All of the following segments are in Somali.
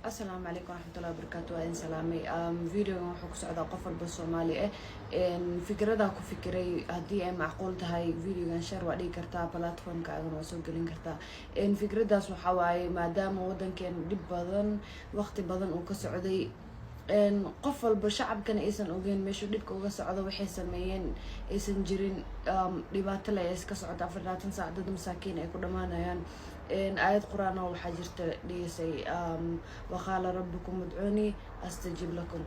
Asalaamu calaykum waraxmatullahi wabarakaatu. Waa idin salaamay. Videogan wuxuu ku socdaa qof walba Soomaali ah. Fikradaa ku fikiray, haddii ay macquul tahay, videogan share waa dhigi kartaa, platformkaagana waa soo gelin kartaa. Fikradaas waxaa waaye, maadaama wadankeena dhib badan, waqti badan uu ka socday, qof walba shacabkana aysan ogeyn meeshuu dhibka uga socdo, waxay sameeyeen aysan jirin, dhibaato le iska socota 24 saac, dad masaakiin ay ku dhamaanayaan. Aayad Qur-aan oo waxaa jirta dhigisay: "وقال ربكم ادعوني أستجب لكم."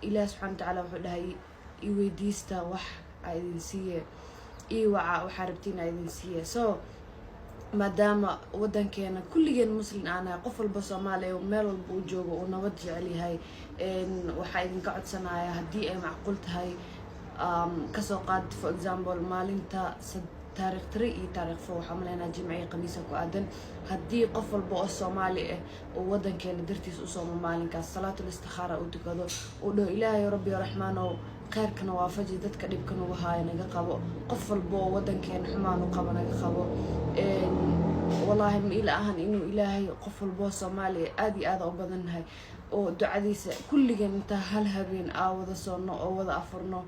Ilaah subxana watacaala wuxuu dhahay: "Iweydiista, wax aa idin siiye; ii waca, waxaa rabtiin aa idin siiye." So maadaama wadankeena kulligeen Muslin aan nahay, qof walba Soomaaliya meel walba uu joogo uu nabad jecel yahay, waxaa idinka codsanaya, haddii ay macquul tahay, kasoo qaad, for example, maalinta taarikh 3 iyo taarikh 4, waxaa maleynaa Jimca iyo Khamiisa ku aadan, haddii qof walba oo Soomaali ah uu wadankeena dartiis u soomo maalinkaas, salaatul istikhaara uu tukado, uu dhaho: "Ilaahay Rabbi Raxmaanow, kheyrkana waafaji, dadka dhibka nagu haayo naga qabo, qof walba oo wadankeena xumaan u qabo naga qabo." Wallaahi ma ila ahan inuu Ilaahay qof walboo Soomaaliya, aada iyo aada u badannahay, oo ducadiisa kulligeen intaa hal habeen aa wada soonno oo wada afurno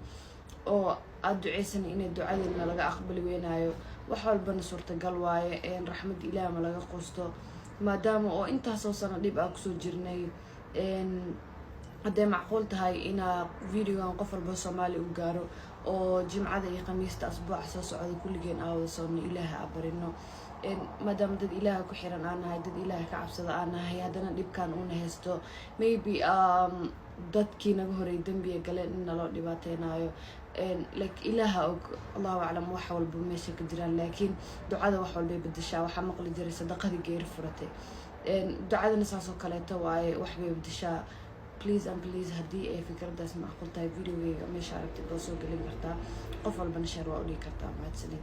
oo aada duceysana, inay ducadeena laga aqbali weynaayo. Wax walbana suurtagal waaye, raxmadda Ilaah ma laga quusto. Maadaama oo intaasoo sano dhib aa kusoo jirnay, hadday macquul tahay inaa videogan qof walba Soomaaliya u gaaro oo Jimcada iyo Khamiista asbuuca soo socda kulligeen aa wada soonno, Ilaaha aa barino, maadaama dad Ilaaha ku xiran aan nahay, dad Ilaaha ka cabsada aan nahay, haddana dhibkan uuna haysto, maybe dadkii naga horey dembiga galeen in naloo dhibaateynayo, like Ilaaha og, Allahu aclam wax walba meesha ka jiraan. Laakiin ducada wax walbay bedeshaa. Waxaa maqli jiray sadaqadii geeri furatay, ducadana saasoo kaleeto waaye, waxbay bedeshaa. Please and please, haddii ay fikradaas macquul tahay, videogeyga meesha aragtid waa soo gelin kartaa, qof walbana share waa u dhigi kartaa. Mahadsanid.